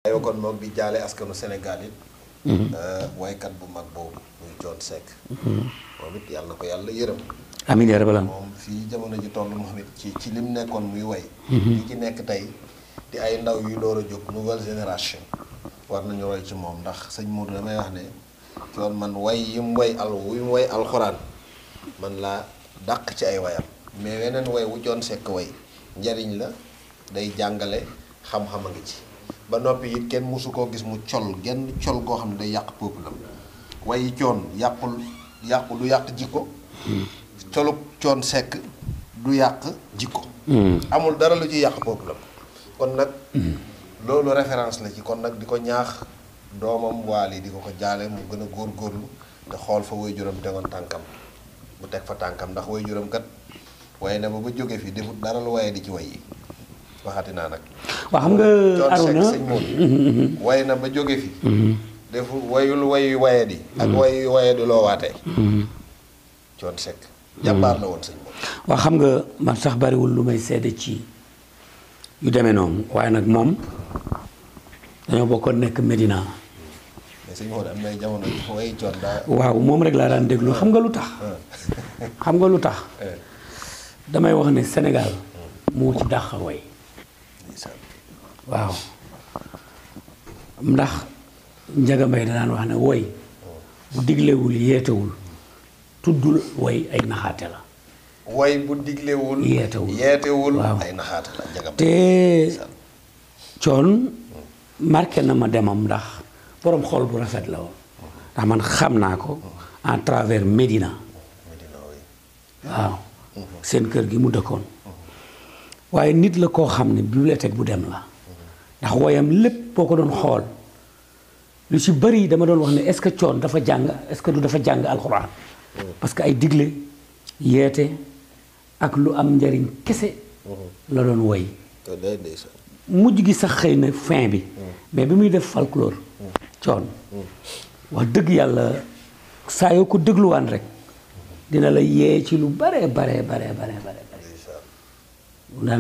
aywa kon moom di jaale askanu Sénégal it. waykat bu mag boobu muy Thione Seck. moom it yàlla na ko yàlla yërëm. amiin yaa rabbal aalamiin. moom fii jamono ji toll moom it ci lim nekkoon muy way. li ci nekk tey di ay ndaw yu door a jóg nouvelle génération. war nañu roy ci moom ndax sëñ Modou damay wax ne Thione man way yi mu way alxuraan man laa dàq ci ay wayam mais weneen way wu Thione Seck way njariñ la day jàngale xam-xam a ngi ci ba noppi it kenn mosu koo gis mu col genn col goo xam ne day yàq peuple am way Thione du yàq jikko colub Thione Seck du yàq jikko amul dara lu ci yàq peuple am kon nag loolu référence la ci kon nag di ko ñaax doomam Wally di ko jaale mu gën a góorgóorlu te xool fa waajuram tegoon tànkam mu teg fa tànkam ndax waajuram kat waaye na ba jóge fi defut dara lu waaye di ci way yi waxati naa nag waaw xam nga Arona sëñ Modou way na ba jóge fi defu wayul waye di ak waye di loo waatee Thione Seck jàmbaar la woon sëñ Modou waaw xam nga man sax bariwul lu may seede ci yu demee noonu waaye nag moom dañoo bokkoon nekk Medina. mais sëñ Modou am na jamono way Thione daa. waaw moom rek laa daan déglu xam nga lu tax. xam nga lu tax. damay wax ne Sénégal moo ci dàq way. waaw ndax Njaga Mbay da daan wax ne woy bu diglewul yeetewul tuddul woy ay naxaate la. woy bu diglewul yeetewul ay naxaate la Njaga Mbay te Thione marqué na ma demam ndax borom xol bu rafet la woon ndax man xam naa ko en travers Médina waaw seen kër gi mu dëkkoon waaye nit la koo xam ne bibliothèque bu dem la ndax woyam lépp boo ko doon xool lu ci bëri dama doon wax ne est-ce que Thione dafa jàng est-ce que du dafa jàng alxuraan parce que ay digle yeete ak lu am njariñ kese la doon woy mujj gi sax xëy na fin bi mais bi muy def folklore Thione wax dëgg yàlla saa yoo ko dégluwaan rek dina la yee ci lu bare daan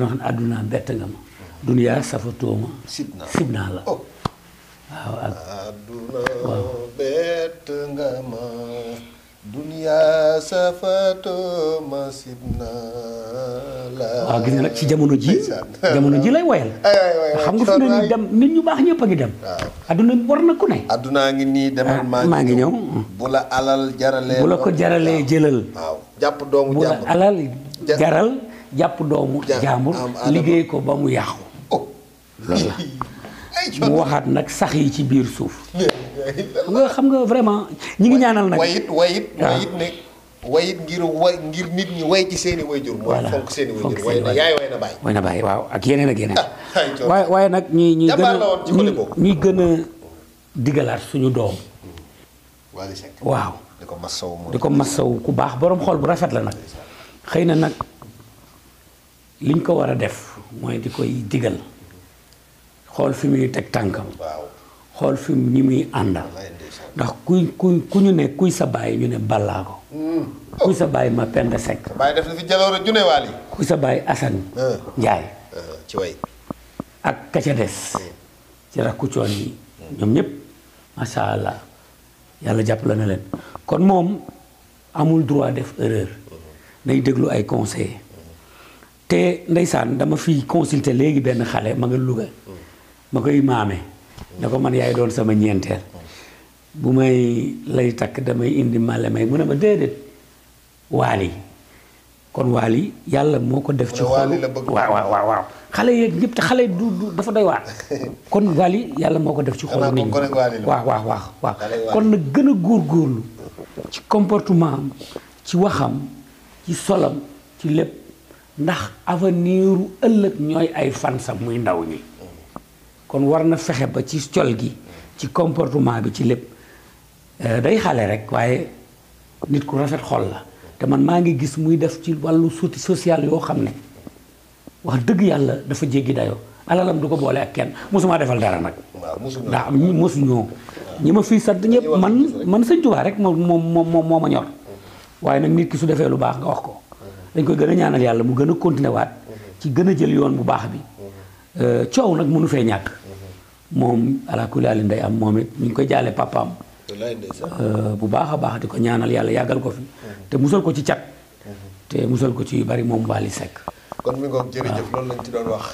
wax ne àdduna bett nga ma duniyaa safatooma sib naa la waaw ak àdduna bett nga ma duniyaa safatooma sib naa la waaw gis nga nag ci jamono ji lay woyal xam nga fi ne ni dem nit ñu baax ñëpp a ngi dem àdduna war na ku ne àddunaa ngi nii demal maa ngi ñëw bu la alal jaralee bu la ko jaralee jëlal waaw jàpp doomu bu la alal jaral jàpp doomu jàmbur liggéey ko ba mu yàqu loolu la mu waxaat nag sax yi ci biir suuf xam nga vraiment ñi ngi ñaanal nag wayit ngir nit ñi way ci seeni wayjur mooy fonk seeni wayjur way na yaay way na bàyyi waaw ak yeneen ak yeneen waaye nag ñuy gën a digalaat suñu doom Wally Seck waaw di ko massaw ku baax borom xol bu rafet la nag xëy na nag liñ ko war a def mooy di koy digal xool fi muy teg tànkam xool fi ñi muy àndal ndax ku ñu ne kuy sa baay ñu ne Ballaago kuy sa baay ma Penda Seck baay def na fi jaloore june Wally kuy sa baay Assane Njaay ci way ak ka ca des ci rakku Thione yi ñoom ñëpp masha Allah yàlla jàppale na leen kon moom amul droit def erreur nay déglu ay conseil te ndeysaan dama fi consulter léegi benn xale ma nga Louga ma koy maame ne ko man yaay doon sama ñeenteel bu may lay takk damay indi male may mu ne ma déedéet Wally kon Wally yàlla moo ko def ci xolu waaw xale yeeg ñëpp te xale du dafa doy waar kon Wally yàlla moo ko def ci xolu nit ñi waaw kon nag gën a góorgóorlu ci comportement am ci waxam ci solam ci lépp ndax avenir u ëllëg ñooy ay fansam muy ndaw ñi kon war na fexe ba ci col gi ci comportement bi ci lépp day xale rek waaye nit ku rafet xol la te man maa ngi gis muy def ci wàllu social yoo xam ne wax dëgg yàlla dafa jéggi dayoo alalam du ko boole ak kenn mosuma defal dara nag ndax mosuñoo ñi ma fii sant ñëpp man Sëñ Tuubaa rek moo ma ñor waaye nag nit ki su defee lu baax nga wax ko dañ koy gën a ñaanal yàlla mu gën a continuer waat ci gën a jël yoon bu baax bi coow nag mënu fee ñàkk moom ala kulli haal day am moom it ñu ngi koy jaale papaam wallaay ndeysaan. bu baax a baax di ko ñaanal yàlla yàggal ko fi te musal ko ci cat te musal ko ci yu bari moom Wally Seck kon mi ngoog jërëjëf loolu lañ ci doon wax.